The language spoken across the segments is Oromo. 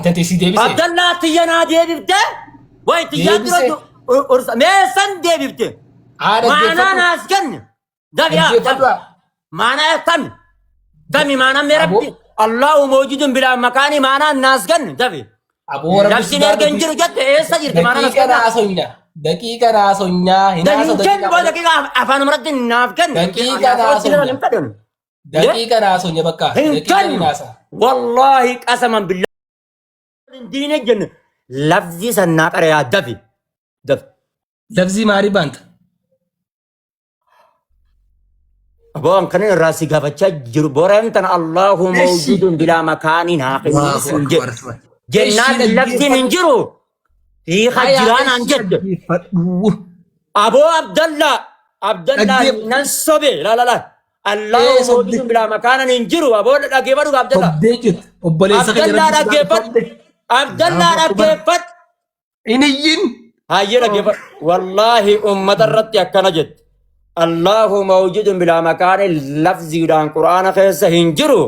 tante si deebise. Abdallaa tiyya naa deebifte. Way tiyyaa dura Deebise. ursa mee san deebifte. Haa Maanaa dhaggeeffadhu. naas kenne. Dafi haa Dhaggeeffadhu. dafi. Maanaa tami. Tami maanaa mee Aboo. rabbi. Allahu mawjudun bilaa makaanii maanaa naas kenne dafi. Aboo rabbi Labsiin erga hin jiru jette eessa jirti maanaa naas Daqiiqa kenna. naasonyaa. Daqiiqa naasonyaa. Hin Hin haasa'u kennu daqiiqa boo daqiiqa afaan irratti naaf kennu. Daqiiqa naasonyaa. Hin fedhan. Daqiiqa naasonya bakka. Hin Daqiiqa ni kennu. naasa. Wallaahi qasaman billaahi diine jennu lafzi sannaa qara yaa dafi. Dafi. Labzii maalii baanta? Aboon kan irraa si gaafachaa jiru boreen tana Allahu Eshi. mawjudun bilaa makaaniin haa kennu Allahu siin jedhe. akbar. Jennaan Eshi laftiin hin jiru. Hiika Hayaa jiraa naan eshi jette. dhaggeeffadhu. Aboo Abdallaa Abdallaa Dhaggeeffadhu. nan sobe la la la. Allahu Ee sobde. mawjudun bilaa makaanan hin jiru. Aboo dhaggeeffadhu Abdallaa. Sobdee jirti. Obboleessa kee Abdallaa jalatti dhaggeeffadhu. sobde. Abdallaa Allahu akbar. dhaggeeffadhu. Hin iyyin. Hayyee dhaggeeffadhu. Wallaahi ummata irratti akkana jette. Allahu mawjudun bilaa makaani lafziidhaan quraana keessa hin jiru.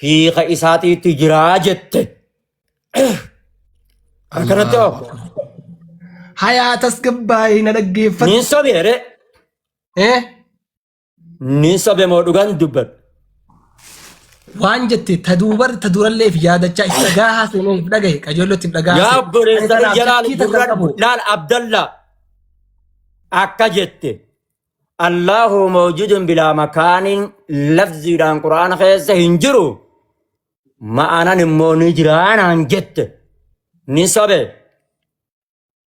Hiika isaatiitti jiraa jette. Akkanatti Allahu hoo. akbar. Hayaa tasgabbaa'ee na dhaggeeffadhu. Niin sobeere. Eh? Niin sobe moo dhugan dubbadhu. Waan jette ta duubar ta durallee fi yaadachaa isa dhagahaa seenee if dhagahe qajeellotti if dhagahaa Yaa seene. Ani obboleessa tanaaf jalaal shakkii takka gurra hin qabu. laal Abdallah akka jette. Allahu mawjudun bilaa makaanin lafziidhaan quraana keessa hin jiru. Ma'anan immoo ni jiraa naan jette. Ni sobe.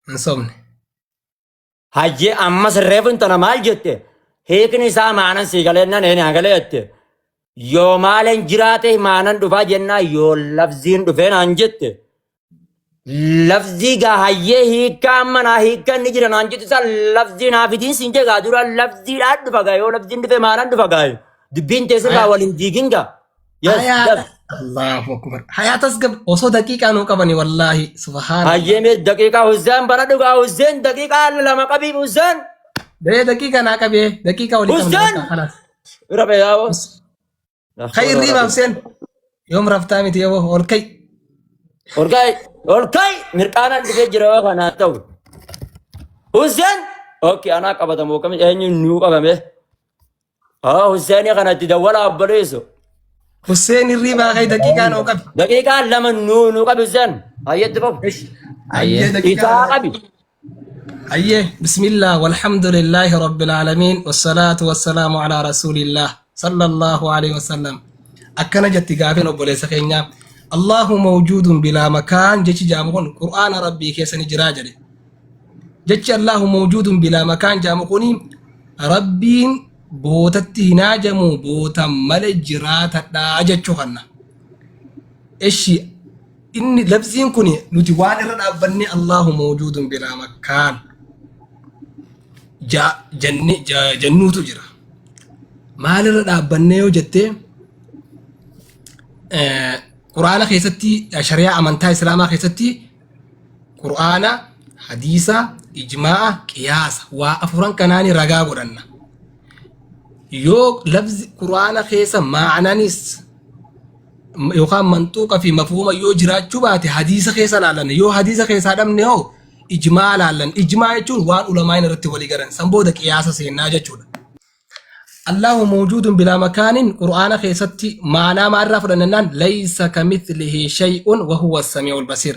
Hin sobne. Hayyee ammas reefun tana maal jette? Hiikni isaa maanan sii galee nan een galee jette. Yoo maalen jiraate maanan dhufaa jennaa yoo lafziin dhufee naan jette. Lafzii gaa hayyee hiikkaa amma naa hiikkaa inni jira naan jettu isaa lafzii naa fidiin siin jee gaa dura lafziidhaan dhufa gaa yoo lafziin dhufe maanan dhufa gaa. Dubbiin teessirraa Haya. waliin diigin gaa. Yes, Hayaa. daf. Allahu akbar. Hayaa tasgab osoo daqiiqaa nuu qabani wallaahi subhaanallah. Hayyee mee daqiiqaa Husseen bara dhugaa Husseen daqiiqaa lama qabii Husseen. Bee daqiiqaa naa qabee daqiiqaa walii qabna Husseen. bakka kalaas. Bira bee yaa'oo. Kai irriiba Hussein. Yoom raftaa miti yoo ol kai. Olka'i olka'i mirqaanaan dhufee jira yoo kanaa ta'u. Husseen. Okey anaa qabatamu akkamitti eenyu nuu qabame. Ah Husseenii kana itti dawwala obboleessu. Hussein hirriibaa kai daqiiqaa nuu qabi. Daqiiqaa lama nuu nuu qabi Husseen. Hayyetti fufu. Ayyee daqiiqaa Isaa lama. qabi. Ayyee bismillah walhamdulillahi rabbil aalamiin wassalaatu wassalaamu alaa rasuulillah sallallahu alaihi wasallam. Akkana jetti gaafiin obboleessa keenyaa. Allahu mawjuudun bilaa makaan jechi jaamu kun qur'aana rabbii keessa ni jiraa jedhe. Jechi Allahu mawjuudun bilaa makaan jaamu kuni Rabbiin bootatti hin haajamu bootan male jiraatadha jechuu kanna. Eshi inni labsiin kun nuti waan irra dhaabbannee Allahu mawjuudun bilaa makaan jennuutu jira. Maalirra dhaabbannee yoo jettee Quraana keessatti shari'aa amantaa Islaamaa keessatti Qur'aana, hadiisa, ijmaa'a, qiyaasa waa afuran kanaani ragaa godhanna. Yoo lafzi Qur'aana keessa ma'ananis yookaan manxuuqa fi mafhuuma yoo jiraachuu baate hadiisa keessa laallanna. Yoo hadiisa keessaa dhabne hoo ijmaa laallan. Ijmaa jechuun waan ulamaan irratti walii galan. San booda qiyaasa seennaa jechuudha. Allahu mawjuudun bilaa makaanin Qur'aana keessatti maanaa maalirraa fudhannannaan laysa kamithlihi shay'un wa huwa samii'ul basiir.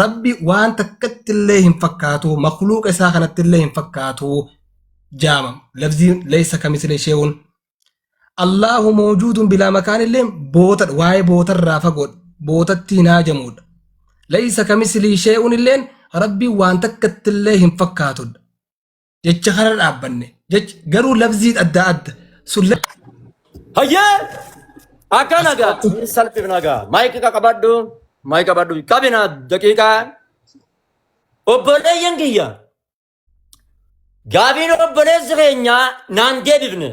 Rabbi waan takkatti illee hin fakkaatu makluuqa isaa kanatti illee hin fakkaatu jaama lafziin laysa kamithlihi shay'un. Allahu mawjuudun bilaa makaan illee bootadha waa'ee bootarraa fagoodha bootatti hin haajamuudha. Laysa kamithlihi shay'un illeen Rabbi waan takkatti illee hin fakkaatudha. Jecha kana dhaabbanne. Jecha garuu lafziin adda adda. Sun Hayyee! Akka nagaa. Hin salphifna gaa. Maayikii qabadhu. Maayikii qabadhu. Qabina daqiiqaa. Obboleeyyan kiyya. Gaafiin obboleessi keenya naan deebifne.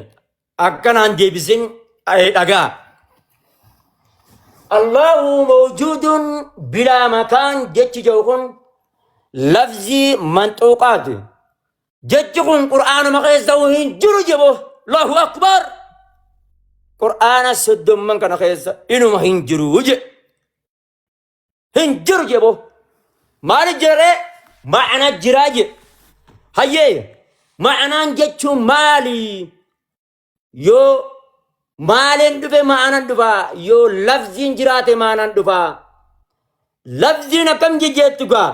Akka naan deebisin dhagaa. Allahu mawjuudun bilaa makaan jechi jedhu kun lafzii manxuuqaati. Jechi kun qur'aanuma keessa hin jiru jebo. Allahu akbar. Qur'aana soddomman kana keessa inuma hin jiru jedhe. Hin jiru jee boo. Maali jiraree? Ma'ana jiraa jee. Hayyee ma'anaan jechuun maali? Yoo maaliin dhufe ma'anan dhufa? Yoo lafziin jiraate ma'anan dhufa? Lafziin akkam jijjeettu gaa?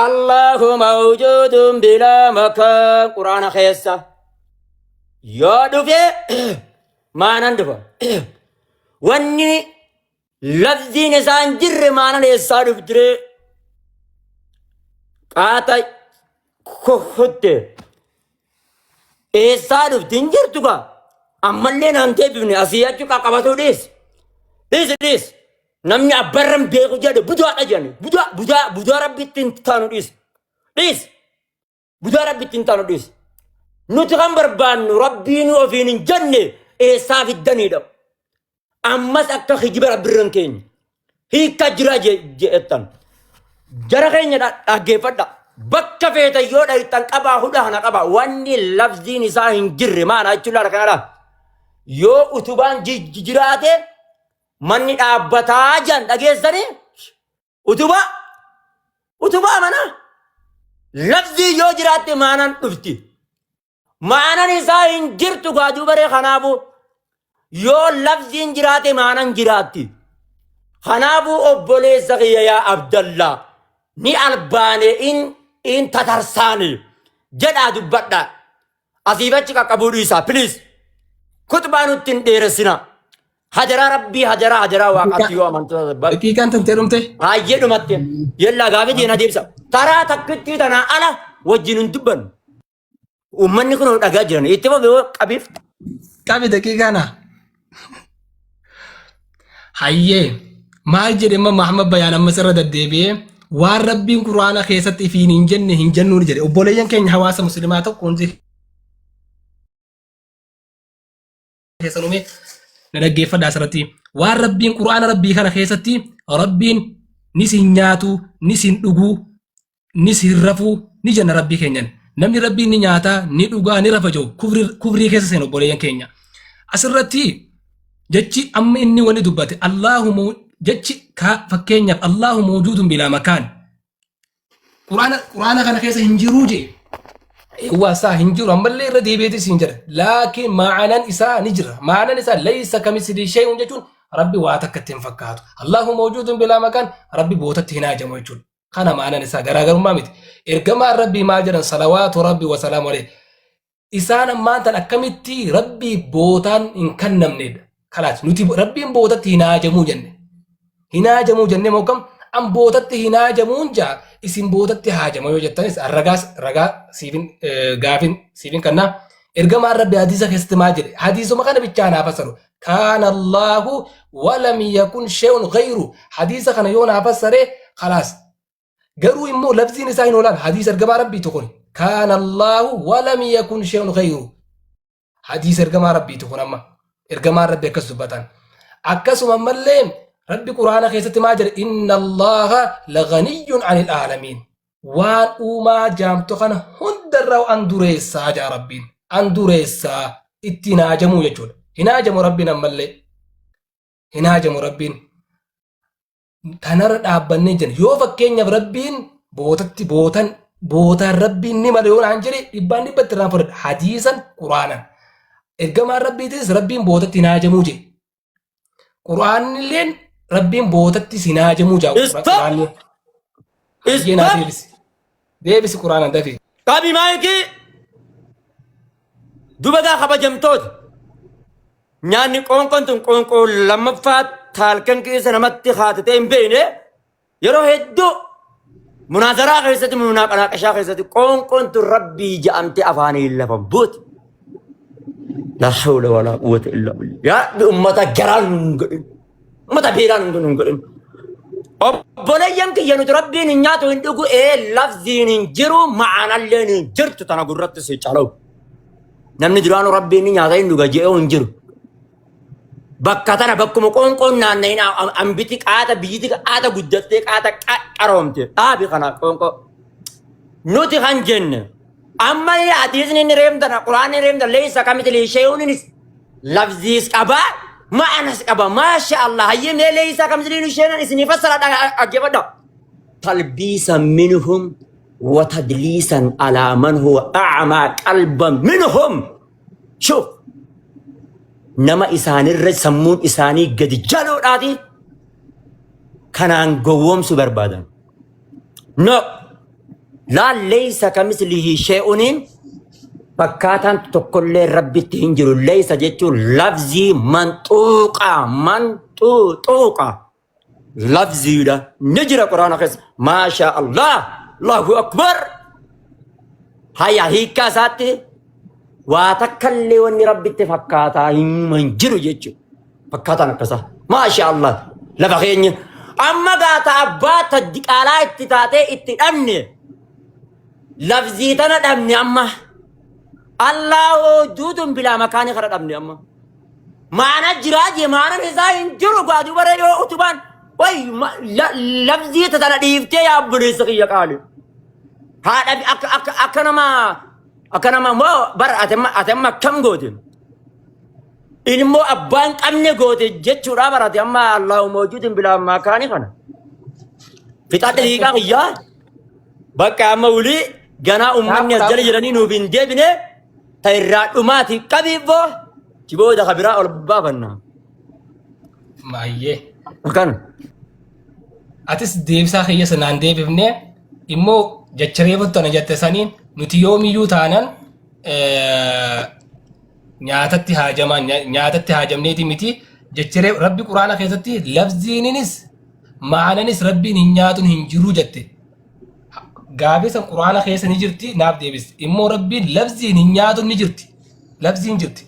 Allahu mawjuudun bilaa makaan Quraana keessa. Yoo dhufe ma'anan dhufa. Wanni lafziin isaa hin jirre maanan eessaa dhuftiree? Qaata kutte eessaa dhufti hin jirtu gaa. Ammallee naan deebifne asii achi qaqqabatuu dhiisi. Dhiisi dhiisi. Namni abbarran beeku jedhe budaadha jedhani. Budaa budaa budaa rabbitti hin taanu dhiisi. Dhiisi. Budaa rabbitti hin taanu dhiisi. Nuti kan barbaannu rabbiin ofiin hin jenne eessaa fiddanidha. Ammas akka kijiba rabbirra hin keenya. Hiikka jira jettan. Jara keenya dhaggeeffadha. Bakka feetan yoo dhayxan qabaa hudha kana qabaa. Wanni lafziin isaa hin jirre maana jechuun laala kanadha. Yoo utubaan jiraate manni dhaabbataa jan dhageessanii Utubaa utubaa manaa lafzii yoo jiraatte maanan dhufti. Maanan isaa hin jirtu gaa dubaree kanaafuu yoo lafziin jiraate maanan jiraatti. Kanaafuu obboleessa kiyya yaa Abdallaa ni albaane in in tatarsaane jedhaa dubbadhaa. Asiif achi qaqqabuu dhiisaa please. Kutbaa nutti hin dheeressinaa. Hadaraa rabbii hadaraa hadaraa waaqaatti yoo amantoota Daqiiqaan tantee dhumte. baay'ee dhumatte. Yellaa gaafii diina deebisa. Taraa takkittii tanaa ala wajjin hin dubbannu. Uummanni kun dhagaa jiran itti fufi yoo qabiif. Qabi daqiiqaa na. Hayyee maal jedhe amma Mahammad Bayaan ammas irra deddeebi'ee waan rabbiin quraana keessatti ifiin hin jenne hin jennuun jedhe obboleeyyan keenya hawaasa musliimaa tokko hundi keessan uume na dhaggeeffadhaa asirratti waan rabbiin quraana rabbii kana keessatti rabbiin ni sin nyaatu ni sin dhuguu ni sin rafuu ni jenna rabbii keenyan namni rabbiin ni nyaata ni dhugaa ni rafa jiru kufrii keessa seenu obboleeyyan keenya asirratti jechi amma inni wani dubbate Allahu jechi fakkeenyaaf Allahu mawjuudun bilaa makaan Quraana kana keessa hin jiruu jee. Eewwaa isaa hin jiru ammallee irra deebi'eetis hin jedha. Laakiin ma'anaan isaa ni jira. Ma'anaan isaa laysa kamisli shay'un jechuun rabbi waa takka itti hin fakkaatu. Allahu mawjuudun bilaa makaan rabbi bootatti hin haajamu jechuudha. Kana ma'anaan isaa garaagarummaa miti. Ergamaan rabbii maal jedhan salawaatu rabbi wa salaamu alayhi. Isaan ammaan tan akkamitti rabbii bootaan hin kannamnedha. Kalaas nuti rabbiin bootatti hin haajamuu jenne. Hin haajamuu jennee moo kam an bootatti hin haajamuun jaa isin bootatti haajama yoo jettanis an ragaas ragaa siifin gaafin siifin kannaa. Ergamaan rabbi hadiisa keessatti maal jedhe hadiisuma kana bichaa naa fassaru. Kaana Allaahu walam yakun shay'un ghayru hadiisa kana yoo naa fassare kalaas Garuu immoo lafziin isaa hin oolaan hadiisa ergamaa rabbiiti kun. Kaana Allaahu walam yakun shay'un ghayru. Hadiisa ergamaa rabbiiti kun amma. Ergamaan rabbi akkas dubbatan. Akkasuma ammallee rabbi quraana keessatti maa jedhe inna Allaaha laghaniyyun anil aalamiin. Waan uumaa jaamtu kana hundarraa an dureessaa jaa rabbiin. An dureessaa ittiin haajamuu jechuudha. Hin haajamu rabbiin ammallee. Hin haajamu rabbiin. Tanarra dhaabbannee jenna. Yoo fakkeenyaaf rabbiin bootatti bootan bootaan rabbiin ni mala yoo naan jedhe dhibbaan dhibbatti irraan fudhadha. Hadiisan quraanan. Ergamaan rabbiitis rabbiin bootatti hin haajamuu jedhe. Quraanilleen rabbiin bootatti hin haajamuu jedha. Stop! Quraanni. Hayyee naa Stop! deebisi. Deebisi quraanan dafii. Qabi maayikii! Duba gaa kabajamtoota. Nyaanni qoonqoon tun qoonqoo lammaffaa taalkan keessa namatti haatatee hin beekne yeroo hedduu munaazaraa keessatti munaaqanaaqashaa keessatti qoonqoon tun rabbii ja'amtee afaaniin lafa buuti. Laa hawla walaa quwwata illaa billah. Yaa Rabbi ummata garaa nun godhin. Ummata beelaa nun godhin. Obboleeyyan kiyya nuti rabbiin hin nyaatu hin dhugu ee lafziin hin jiru ma'analleen hin jirtu tana gurratti si calawu. Namni duraanuu rabbiin ni nyaata hin dhuga je'ee hin jiru. Bakka tana bakkuma qoonqoon naanna'in ambiti qaata biyyiti qaata guddattee qaata qaroomte dhaabi kana qoonqoo. Nuti kan jenne amma hadiisni inni reemtana quraanni reemtana leessa kamiti leeshee lafziis qabaa. Ma'anas qaba. Maasha Allah. Hayyee mee laysa kamislihi shay'un isinii fassara dhaggeeffadha. Talbiisan minhum wa tadliisan alaa man huwa a'maa qalban minhum. Shuf. Nama isaanirra sammuun isaanii gadi jaloodhaati kanaan gowwoomsuu barbaadan. No. Laa laysa kamislihi shay'uniin fakkaataan tokkollee rabbitti hin jiru. Laysa jechuun lafzii manxuuqa manxuuxa lafziidha. Ni jira quraana keessa. Maasha Allah. Allahu akbar. Haya hiikkaa isaatti waa takkallee wanni rabbitti fakkaataa hin jiru jechuudha. Fakkaataan akkasaa. Maasha Allah. Lafa keenya. Amma gaata abbaa ta diqaalaa itti taatee itti dhabne. Lafzii tana dhabne amma. Allaa duutuun bilaa makaanii kana dhabne amma. Maana jiraa jee maanan isaa hin jiru gaa dubara yoo utubaan. Way lafzii tana dhiiftee yaa obboleessa kiyya qaali. Haadha akka akka akka nama akka nama moo bara ati amma ati amma akkam goote? Ilmoo abbaan qabne goote jechuudha barate amma Allahu mawjuudin bilaa makaanii kana. Fixadhe hiikaa kiyyaa. Bakka amma wulii ganaa uummanni as jala jiranii nuuf hin deebine ta irraa dhumaati qabiibboo booda ka biraa ol baafanna. Maayyee. Akkana. Atis deebisaa kiyya sanaan deebifne immoo jecha reefu tana jette saniin nuti yoomiyyuu taanan nyaatatti haajamaa nyaatatti haajamneeti miti jecha rabbi quraana keessatti lafziininis ma'ananis rabbiin hin nyaatun hin jiru jette. Gaafii san quraana keessa ni jirti naaf deebiste. Immoo rabbiin lafziin hin nyaatun ni jirti. Lafziin jirti.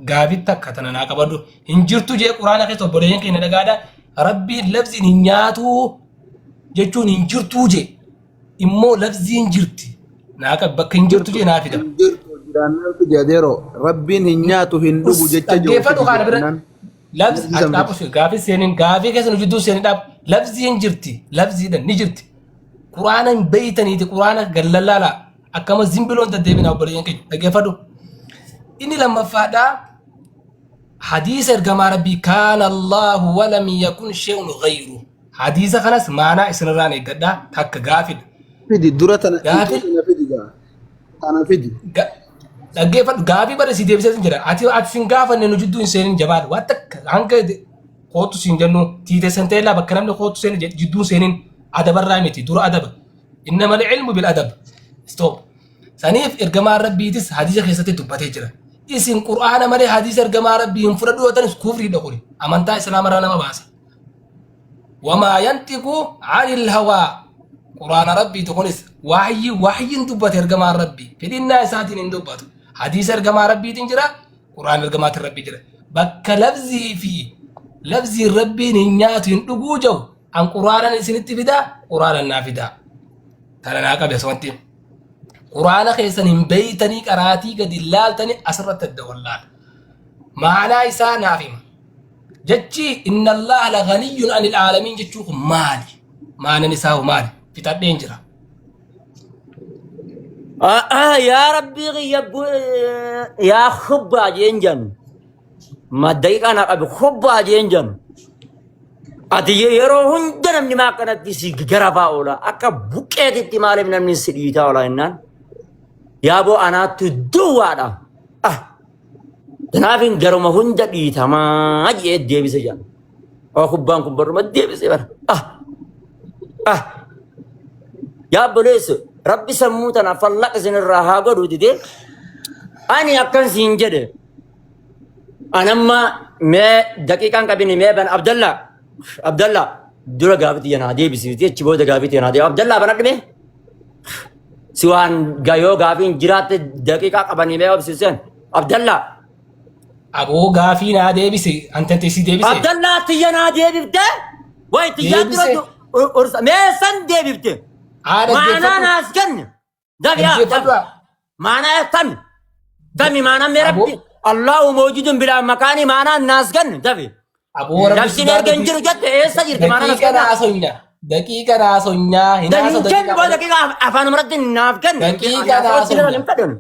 Gaafii takka tana naa qabadhu. Hin jirtu jee quraana keessa obboleeyyan keenya dhagaadha. Rabbiin lafziin hin nyaatu jechuun hin jirtuu jee. Immoo lafziin jirti. Naa qabi bakka hin jirtu jee naa fida. Hin jirtu jiraannaan fidi adeero. Rabbiin hin nyaatu hin dhugu jecha jiru Dhaggeeffadhu fidi kana bira. jiraannaan. Lafzi Lafzi ati san dhaabu fidi. gaafii seeniin gaafii keessa nu jidduu seeniin dhaabu. Lafziin jirti. Lafziidhaan ni jirti. Quraana hin beeytaniiti quraana gallallaala akkama zimbiloon deddeebina obboleeyyan keenya dhaggeeffadhu. Inni lammaffaadhaa hadiisa ergamaa rabbii kaana Allahu walam yakun shay'un ghayru. Hadiisa kanas maanaa isinirraan eeggadhaa takka gaafidha. Fidi dura tana Gaafii tana fidi gaa. Tana fidi. Dhaggeeffadhu gaafii bara si deebisee sin jedha. Ati sin gaafanne nu jidduu hin seenin jabaadha. Waan takka hanga kootu siin jennu tiite santeellaa bakka namni kootu seeni jidduu hin seenin adabarraa miti dura adaba. Innamal ilmu bil adab. Stop. Saniif ergamaan rabbiitis hadiisa keessatti dubbatee jira. Isin qur'aana malee hadiisa ergamaa rabbii hin fudhadhu yoo ta'anis kufriidha kuni. Amantaa islaamarraa nama baasa. Wamaa yantiqu anil hawaa. Qur'aana rabbiitu kunis wahyii wahyiin dubbate ergamaan rabbii. Fedhinnaa isaatiin hin dubbatu. Hadiisa ergamaa rabbiitiin jira. Qur'aan ergamaatiin rabbii jira. Bakka lafzii fi lafziin rabbiin hin nyaatu hin dhuguu jiru an qur'aanan isinitti fidaa qur'aanan naa fidaa. Tana naa qabe asumatti. Qur'aana keessan hin beeytanii qaraatii gadi laaltanii asirratti adda wallaala. Maanaa isaa naaf hima. Jechi inna Allaha la ghaniyyun anil aalamiin jechuun kun maali? Maanan isaa hoo maali? Fixadheen jira. Yaa rabbii kiyya yaa hubbaa jeen jan. Maddaqiiqaa naa qabi hubbaa jeen jan. Ati yeroo hunda namni maa akkanatti si garafaa oola. Akka buqqeetitti maaliif namni si dhiitaa oola jennaan. Yaaboo anaattu duwwaadha. Ah, kanaafin garuma hunda dhiitamaa jee deebise jedha. Oh, kubbaan kun baruma deebise bara. Ah, ah. Yaa obboleesso rabbi sammuu tana fallaqa isinirraa haa godhu didee ani akkan siin jedhe anamma mee daqiiqaan qabini mee ban Abdallaa Abdallaa dura gaafii tiyya naa deebisiiti achi booda gaafii tiyya naa deebi Abdallaa banadhu mee si waan yoo gaafiin jiraatte daqiiqaa qabanii mee obsiseen Abdallaa Aboo gaafii naa deebise antante si deebise. Abdallaa tiyya naa deebifte way tiyyaa dura Deebise. ursa mee san deebifte Haa maanaa dhaggeeffadhu. naas kenni dafi haa Dhaggeeffadhu. dafi maanaa tami tami maanaa mee Aboo rabbi Allahu mawjudun bilaa makaanii maanaa naas kenni dafi aboo rabbi labsiin erga hin sodaadhu. jiru jette eessa jirti maanaa naas Daqiiqa kennaa naasonyaa. Daqiiqa naasonyaa. Hin hin haasa'u kennu daqiiqa boo malee. daqiiqa afaan irratti naaf kenni Daqiiqa hin naasonyaa. fedhan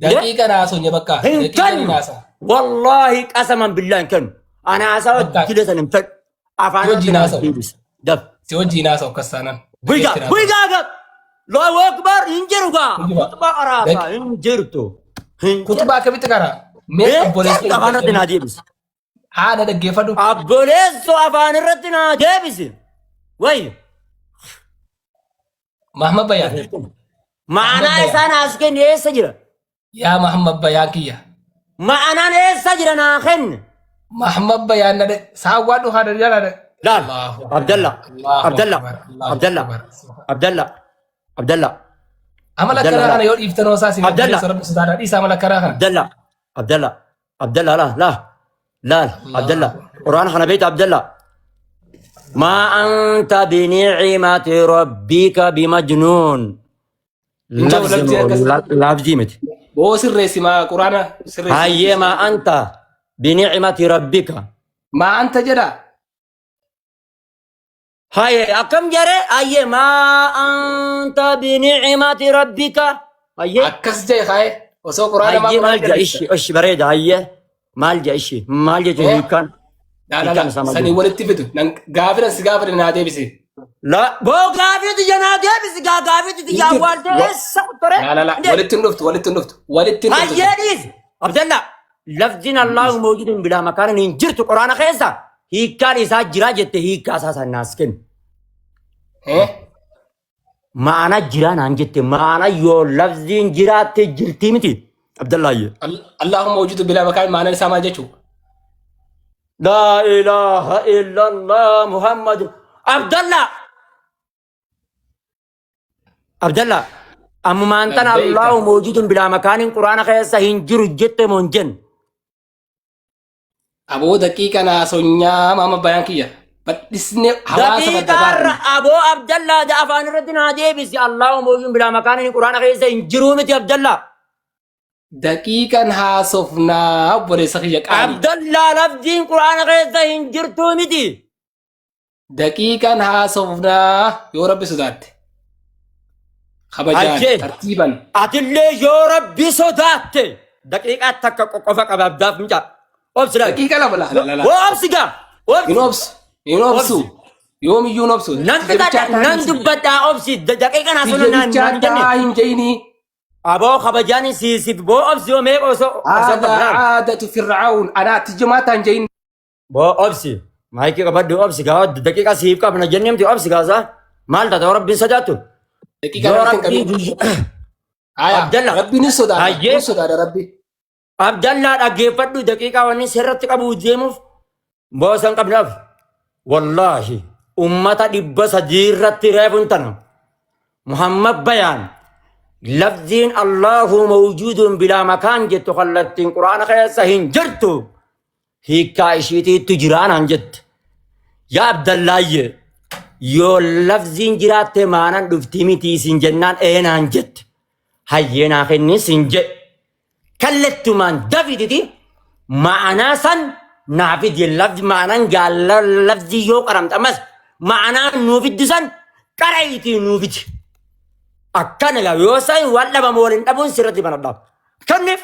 Daqiiqa naasonyaa bakka. hin Daqiiqa ni kennu naasa. wallaahi qasaman billaa hin kennu Ana haasawa Bakka dila san hin fedhu. Afaan si irratti wajjin naaf haasa'u. deebisa. Daf. Si wajjin haasa'u akkas taanaan. Buiga, Dhageetti naaf. buiga ga. Allahu Akbar hin jiru gaa. Kijiba. Khutbaa qaraasa hin jirtu. Hin jirtu. Kutubaa akkamitti qara? Mee Hin obboleessa jirtu afaan irratti naa deebisi. Haadha dhaggeeffadhu. Obboleessoo afaan irratti naa deebisi. Wayi. Mahammad Bayaan. Ma'anaa Bayaan. isaa naas kenni eessa jira? Yaa Mahammad Bayaan kiyya. Ma'anaan eessa jira naa kenni? Mahammad Bayaan na saawwaa dhuhaa jala. Laal. Allahu akbar. Abdalla. Allahu Abdalla. akbar. Allahu Abdalla. akbar. Abdalla. Abdalla. Amala Abdalla, karaa laal. kana yoo dhiiftan hoosaa isin Abdalla. obboleessa rabbi sodaadhaa dhiisa amala karaa kana. Abdalla. Abdalla. Abdalla la la. Laal. Abdalla. Quraan kana beekta Abdalla. ما أنت بنعمة ربك بمجنون. Hin ta'u لفظ lafti akkas. لفظي مت. Boo sirreessi maa quraana sirreessi. هاي ما أنت بنعمة ربك. Maa anta jedha. هاي أكم جرى هاي ما أنت بنعمة ربك. هاي Akkas jedhe kaaye osoo quraana maa هاي quraana مال جا jedha. إيش إيش بريد هاي مال جا إيش مال جا Eh? جهيكان. Laa laa Hiikaan laa isaa maal sanii jedhu? walitti fidu. Nan gaafina si gaafate naa deebisi. لا بو غافيت جنادي بس غافيت Hin jirtu. تجاوال تره. Laa laa laa walitti hin dhuftu walitti hin dhuftu walitti hin dhuftu. هيديز عبد الله لفظنا الله موجود بلا مكان إن جرت قرآن خيسا هي كان إسا جرا جت هي كاسا الناس كن. Eh? معنا جرا نان جت معنا يو لفظين جرا تجرتي متي عبد الله يه. Allahumma mawjuudu bilaa makaan maanaan isaa maal jechuu? لا إله إلا الله محمد عبد الله عبد الله أما أنت Labbayka. الله موجود بلا مكان قرآن خيسا هنجر جت منجن. Aboo daqiiqa naa sonyaa maama bayaan kiyya. Bal'isnee hawaasa badda دقيقة baafna. أبو عبد الله ده أفان ردنا ديبس الله موجود بلا مكان القرآن خيسا هنجرو متي عبد الله. Daqiiqaan haasofnaa obboleessa kiyya qaali. عبد الله لفظين قرآن خيسا هنجرتو متي. Daqiiqaan haasofnaa yoo rabbi sodaatte. Kabajaan Ajjee. tartiiban. أتلي يا ربي صدات دقيقة تك قفا قباب مجا أبصر Daqiiqa lama laa laa laa. وأبصر Hin obsu. Hin obsu. Yoomiyyuu hin obsu. نان نان دبتا أبصر دقيقة ناسونا Tiyya نان bichaa نان taa hin jeyinii. أبو خبجاني سي سي بو أبصر وميك أوسو هذا عادة فرعون أنا تجمع تنجين بو أبصر مايكي قبض أبصر قاعد دقيقة سيف قبل جنم تي أبصر قاعد مال تدور ربي سجاتو دقيقة يا ربي ربي تنقبل آية عبد الله. ربي نسود على أيه. نسود على ربي Abdallaa dhaggeeffadhu daqiiqaa wanni sirratti qabu deemuuf boosan qabnaaf. Wallaahi ummata 300 irratti reefuun tana. Muhammad Bayaan lafziin Allahu mawjuudun bilaa makaan jettu kallattiin quraana keessa hin jirtu. Hiikkaa ishiitiitu jiraanaan jette. Yaa Abdallaayye yoo lafziin jiraatte maanan dhufti miti isin jennaan eenaan jette. Hayyeenaa kenni sin jedhe. Kallattumaan dafititi ma'anaa san naa fidi lafzi ma'anaan gaalla lafzi yoo qaramte ammas ma'anaa nuu fiddi san qara'iitii nuu fidi. Akkana gaa yoo san waan dhabamu waliin dhabuun sirratti banadha. Kenniif.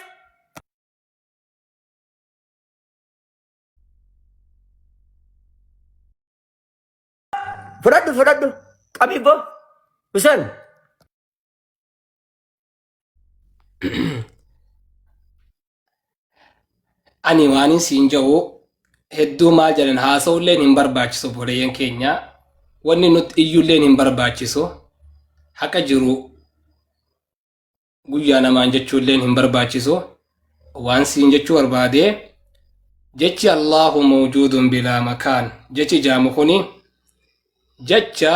Fudhadhu fudhadhu qabii boo Hussein. Ani waan siin jedhu hedduu maal jedhan haasa'ulleen hin barbaachisu obboleeyyan keenya. Wanni nuti iyyulleen hin barbaachisu. Haqa jiru guyyaa namaan jechuulleen hin barbaachisu. Waan siin jechuu barbaade jechi Allahu mawjuudun bilaa makaan jechi jaamu kuni jecha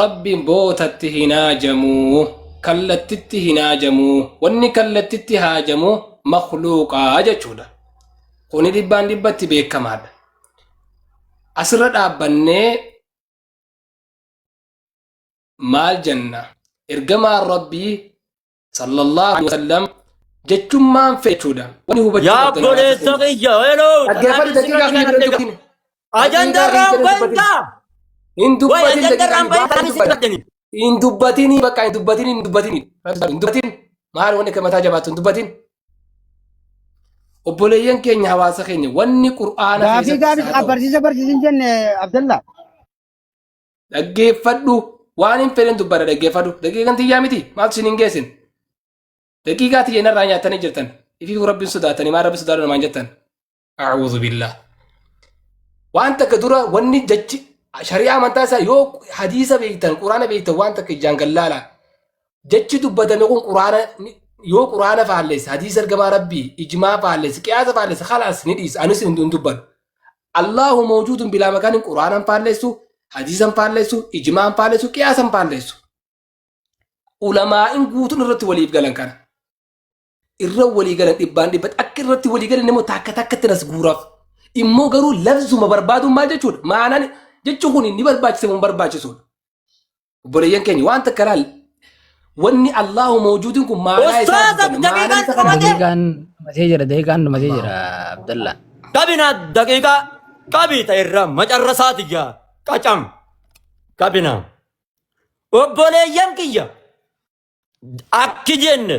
Rabbiin bootatti hin haajamuu kallattitti hin haajamuu wanni kallattitti haajamu makhluuqaa jechuudha. Kuni dhibbaan dhibbatti beekamaadha. Asirra dhaabbannee maal jenna? Ergamaan Rabbii sallallahu alaihi wasallam jechummaan fedhe jechuudha. Wanni hubachuu Yaa qabdan hawaasa obboleessa keenya. kiyya heloo. Dhaggeeffadhu daqiiqaa kiyya bira dubbatin. Ajandaa Daqiiqaa kiyya bira irraan dubbatin. bantaa. Hin Way dubbatin ajandaa daqiiqaa irraan kiyya bantaa waan dubbatin. miti. Hin dubbatin bakka hin dubbatin hin dubbatin. Hin dubbatin. Maal wanni akka mataa jabaattu hin dubbatin. Obboleeyyan keenya, hawaasa keenya, wanni Qur'aana Gaafii keessattis gaafii haa ta'u. Barsiisa barsiisin jenne, Abdallah. Dhaggeeffadhu, waan hin fedhen dubbadha, dhaggeeffadhu. Daqiiqaan tiyyaa miti, maaltu isin hin geessin? Daqiiqaa tiyya narraa nyaattanii jirtan. Ifiifuu Rabbiin sodaatanii maal Rabbi sodaadhu namaan jettan? A'uudhu billah. Waan takka dura wanni jechi shari'aa amantaa isaa yoo hadiisa beektan, Quraana beektan, waan takka ijaan gallaala. Jechi dubbatame kun Quraana yoo Quraana faalleesse, hadiisa ergamaa Rabbii, ijmaa faalleesse, qiyaasa faalleesse, khalaas ni dhiisa. Anis hin dubbadhu. Allahu mawjuudun bilaa makaanin Quraanan faalleessu, hadiisan faalleessu, ijmaan faalleessu, qiyaasan faalleessu. Ulamaa'in guutuun irratti waliif galan kana. Irra walii galan dhibbaan dhibbatti akka irratti walii galan immoo takka takkatti nas guuraaf. Immoo garuu lafzuma barbaaduun maal jechuudha? Maanaan jechuun kun ni barbaachisa moo hin barbaachisuudha? Obboleeyyan keenya, waan takka laal, wanni Allahu mawjuudin kun maanaa isaa Ustaaza dubbanna. Maanaan daqiiqaan isa kana qabatee. Daqiiqaan dhumatee jira, daqiiqaan dhumatee jira, Abdallah. Qabina daqiiqaa qabii ta'e irraa macarrasaati jaa qacam qabina. Obboleeyyan kiyya, akki jenne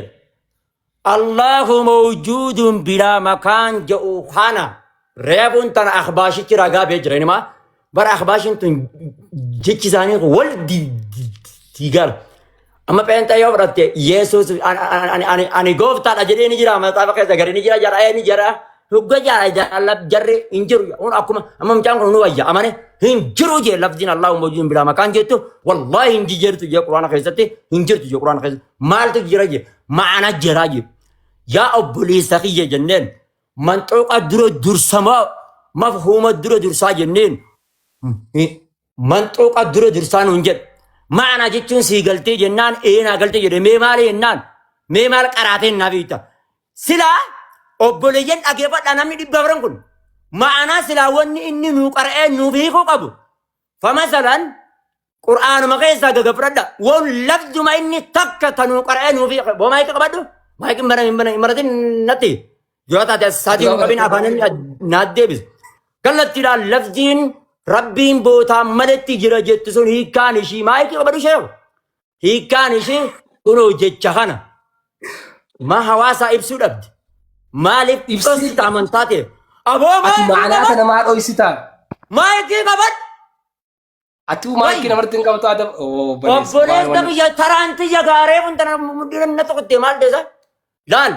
Allahu mawjuudun bilaa makaan jedhu kana reefuun tana akhbaashichi ragaa bee jira inuma bara akhbaashin tun jechi isaanii kun wal diigaara. Amma pheenxee yoo fudhatte, Yesuus ani gooftaadha jedhee ni jira, macaafa keessa gadi ni jira, jara ni jira hogga jara jara jarri hin jiru. Kun akkuma amma mucaan kun nu wayya amane hin jiru jee. Laftiin Allahu mawjuudun bilaa makaan jettu wallahi hin jijjiirtu jee, Quraana keessatti hin jirtu jee. Quraana keessatti maaltu jira jee? Ma'ana jira jee. Yaa obboleessa kiyya jenneen, manxooqa dura dursamaa mafhuuma dura dursaa jenneen, manxooqa dura dursaa nuun jedhe. Ma'ana jechuun sii galtee jennaan, ee naa galtee jedhe. Mee maali jennaan, mee maal qaraatee naaf hiikta? Silaa obboleeyyan, dhageeffadhaa, namni 400 kun ma'anaa silaa wanni inni nuu qara'ee nuuf hiikuu qabu. Famasalan Qur'aanuma keessaa gaga fudhadha. Waan lafzuma inni takka ta nuu qara'ee nuuf hiiku. Boo maayikii qabadhu. Maayikiin bara hin maratin natti. Yoo taate saatii nu qabin afaan inni naat deebisa. Kallattiidhaan lafziin Rabbiin bootaan maletti jira jettu sun hiikkaan ishii, maayikii qabadhu sheeku. Hiikkaan ishii kunoo jecha kana. Ma hawaasaa ibsuu dhabde? Maaliif Ibsi. dhoksita amantaa ta'e? Aboo Ati maayikii ma'anaa qabadhu. kana maa dhoysitaa? Maayikii qabadhu. Ati maayikii namarratti hin qabatu adab. Oh, obboleessa. Obboleessa biyya taraan tiyya gaaree kun tana mudhina na tuqxe maal deesa? Laal.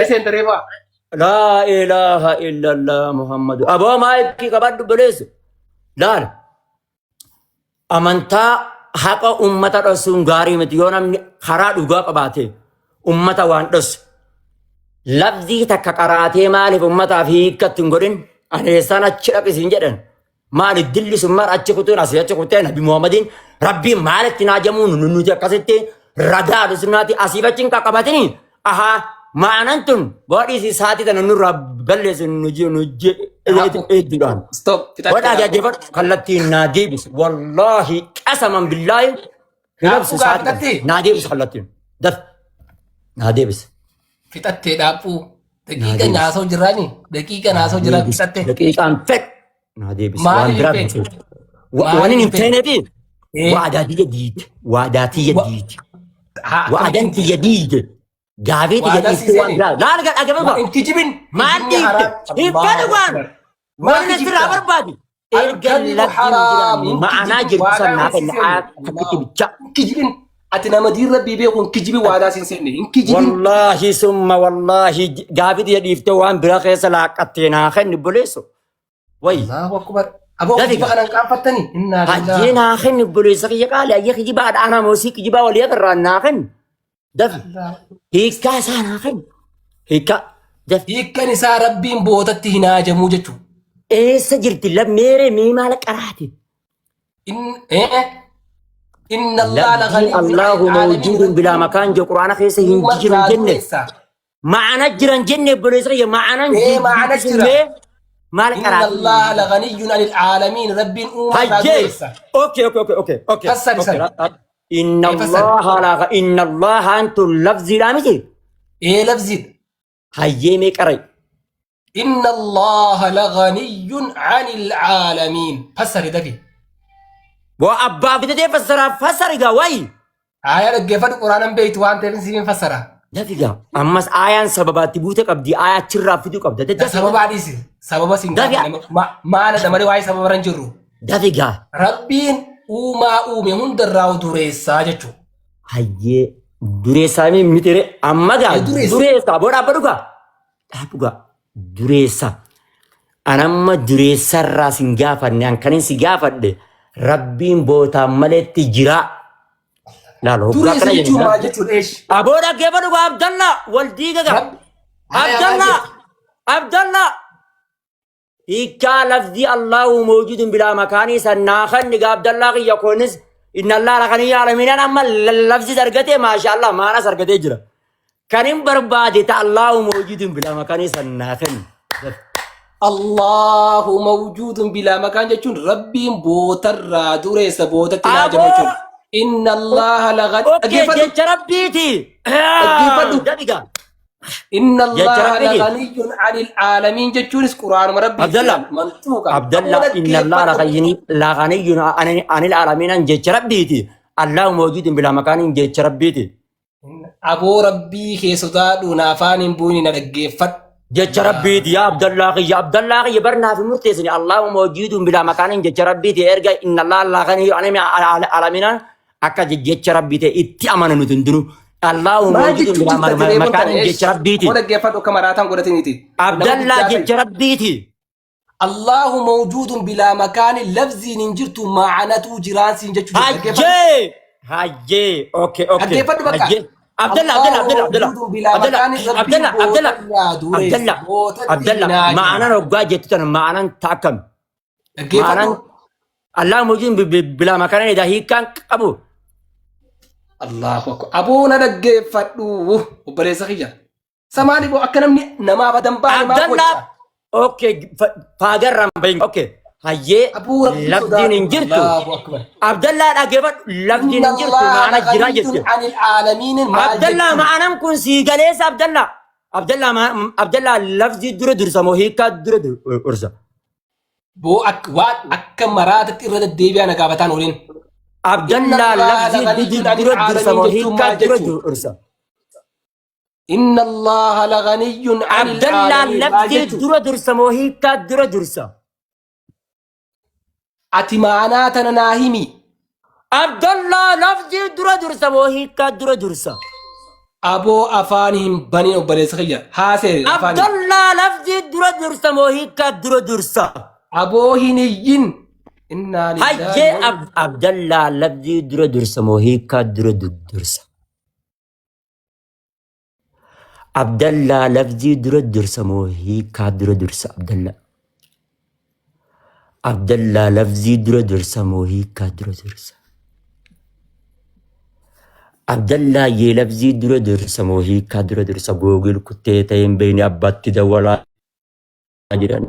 Reseen tareefaa. Laa ilaaha illallah Muhammadu. Aboo maayikii qabadhu obboleessa. Laal. Amantaa haqa ummata dhossuun gaarii miti, yoo namni karaa dhugaa qabaate ummata waan dhossu. Lafzii takka qaraatee maaliif ummataaf hiikkatti hin godhin? Ani eessaan achi dhaqisiin jedhan. Maali dilli sun maal achi kutuun asii achi kutee Nabi Muhammadiin Rabbiin maalitti naa jamuun nuti akkasitti ragaa sunnaati asiif achi hin qaqqabatini. Ahaa, ma'anan tun godhiisi saatii tana nurraa balleessu nu hedduudhaan. Stop. Godhaa jajjabadhu, kallattiin naa deebisi. Wallaahi, qasaman billaahi hin obsu Dhaabbuu saatii tana. gaafatatte? Naa deebisi kallattiin. Daf naa deebisi. Fixattee dhaabbuu. Naa Daqiiqa deebisi. naasoo jirraani. Daqiiqa naasoo jirraa fixatte. Daqiiqaan fedh naa deebisi. Maaliif Waan biraa hin hin feene? feene. Waan hin Maaliif hin feene? feeneefi waadaa tiyya diite. Waadaa tiyya diite. Haa, Waadaan akkamitti? tiyya diite. Gaafii tiyya Waadaa dhiiste waan sii biraa. Laal gad dhaggeeffadhu. Hin kijibin. Maal Kijibni dhiifte? haraam. Hin fedhu waan. Maal Wanni kijibta? asirraa barbaadu. Erga Alkadibu lafti hin haraam. jiraanne Hin ma'anaa kijibin. jirtu Waadaa san naa hin kenna. seenne. Akkatti bicha. Hin kijibin. Ati nama diin Rabbii beeku hin kijibin, waadaa siin seenne. Hin kijibin. Wallaahi summa wallaahi, gaafii tiyya dhiiftee waan biraa keessa laaqqattee naa kenni obboleesso. Wayi. Allahu akbar. Aboo Dafi kijiba gaa. kana hin qaanfattanii? Innaa Hayyee lillahi. naa kenni obboleessa kiyya qaali, hayyee kijibaa dhaanaa moosii kijibaa walii agarraa naa kenni. Dafi. Hiikkaa isaa naa kenni. Hiikkaa. Dafi. Hiikkan isaa Rabbiin bootatti hin haajamuu jechuudha. Eessa jirti lammeeree, mee maal qaraate? Inna Allah la Labbiin ghaniyyun Allahu 'anil 'aalamiin. mawjuudun bilaa makaan jedhu Quraana keessa hin Uumaa jiru irraa jenne. dureessa. Ma'ana jiran jenne obboleessa kiyya, ma'anan Ee, ma'ana jira. mee maal Inna qaraate? Allah la ghaniyyun 'anil 'aalamiin. Rabbiin uumaa irraa Hayyee. dureessa. Okay. Fassari Okay. san. Inna Ee, fassari. Allaha la inna Allaha antu lafziidhaa miti. Ee, lafziidha. Hayyee, mee qarai. Inna Allaha la ghaniyyun 'anil 'aalamiin. Fassari dafi. Boo abbaa bitatee fassaraa fassari gaa wayi. Aayaa dhaggeeffadhu, Quraanan beektu waan ta'eef siif hin fassara. Dafi gaa. Ammas aayaan sababaatti buute qabdi. Aayaa achirraa fiduu qabda. Dafi. Sababaa dhiisi. Sababa siin Dafi. gaafanne maana dha malee waa'ee sababa irra hin jirru. Dafi gaa. Rabbiin uumaa uume hundarraa dureessaa jechuudha. Hayyee dureessaa miti ree. Amma gaa Ee, dureessa. dureessaa boo dhaabbadhu gaa. Dhaabu gaa dureessa. Anamma dureessarraa sin gaafanne an kanin si gaafadhe rabbiin bootaan maletti jira. Laal hoggaa Dureessa kana jechuun jenna. maal jechuudha eesh? Aboo dhaggeeffadhu gaa Abdallaa wal diiga gaa. Rabbi haya maal Abdallaa jette? Abdallaa hiikkaa lafzii Allahu mawjudun bilaa makaanii sannaa kanni gaa Abdallaa kiyya kunis inna Allah lakanii yaalamiinaan amma lafzis argatee maasha Allah maanas argatee jira. Kan hin barbaade ta Allahu mawjudun bilaa makaanii sannaa kenni. Allahu mawjuudun bilaa makaan jechuun Rabbiin bootarraa dureessa bootatti laajamu Aboo jechuudha. Inna Allaha lagan okkee dhaggeeffadhu jecha rabbiiti. dhaggeeffadhu. Dabiga Inna jecha Allaha rabbiiti. laganiyyun anil aalamiin jechuunis quraanuma Rabbiiti Abdallah ilaal mantuuqa. Aboo Abdallah inna Allah dhaggeeffadhu. laghayyin laghaniyyun anil aalamiinan jecha rabbiiti. Allahu mawjudun bilaa makaaniin jecha rabbiiti. Aboo Rabbii kee sodaadhu na afaan hin bu'ini na dhaggeeffadhu. Jecha rabbiiti yaa Abdallaa kiyya Abdallaa kiyya bar naaf hin murteessine Allahu mawjudun bilaa makaaniin jecha rabbiiti erga inna Allah laghaniyyun anil aalamiinan akka jecha rabbii ta'e itti amana nuti hundinuu Allahu Maal mawjudun jechuun bilaa jirta jedhee bontana makaaniin eesh. jecha rabbiiti Aboo dhaggeeffadhu akka maraataan godhatiniiti. Nama Abdallaa guddaa ta'e. jecha rabbiiti Allahu mawjuudun bilaa makaani lafziin hin jirtu macanatu jiraan siin jechuu jirta. Dhaggeeffadhu. Hayyee hayyee okay okay Dhaggeeffadhu bakka. hayyee Abdalla Abdalla Allahu Abdalla Abdalla mawjuudun bilaa Abdalla makaani rabbiin Abdalla Abdalla bootarraa dureessa Abdalla bootatti Abdalla hin haajamu. ma'anaan hoggaa jettu tana ma'anaan ta akkam ma'anaan Dhaggeeffadhu. Allah mawjuudun bilaa makaani edaa hiikkaan qabu Allahu akbar. Aboo na dhaggeeffadhu obboleessa kiyya. Samaali boo akka namni namaaf adan baane maaf Abdallaa wacca. okay faagarraan bahin okay hayyee Abuu rabbii laftiin hin sodaadhu. jirtu Allahu akbar. Abdallaa dhaggeeffadhu laftiin Inna hin jirtu Allaha ma'ana jiraa laghaniyyun jette anil aalamiin maal Abdallaa jechuun? ma'anan kun sii galeessa Abdallaa Abdallaa Abdallaa lafzii dura dursa moo hiikkaa dura dursa Boo akka waan akka maraatatti irra deddeebi'aa na gaafataan waliin. Inna Abdallaa Allaha lafzii laghaniyyun anil dura dursa aalamiin moo jechuun hiikkaa maal dura jechuun? dursa Inna Allaha laghaniyyun anil Abdallaa aalamiin maal lafzii jechuun? dura dursa moo hiikkaa dura dursa Ati maanaa tana naa himi. Abdallaa lafzii dura dursa moo hiikkaa dura dursa Aboo afaan hin banin obboleessa kiyya. Haasee afaaniin. Abdallaa lafzii dura dursa moo hiikkaa dura dursa Aboo hin iyyin. Innaa lillaahi Hayyee wa Abdallaa lafzii dura dursa moo hiikkaa dura dursa Abdallaa lafzii dura dursa moo hiikkaa dura dursa Abdallaa Abdallaa lafzii dura dursa moo hiikkaa dura dursa Abdallaa yee lafzii dura dursa moo hiikkaa dura dursa googil kuttee ta'e hin beekne abbaatti dawwalaa jedhan.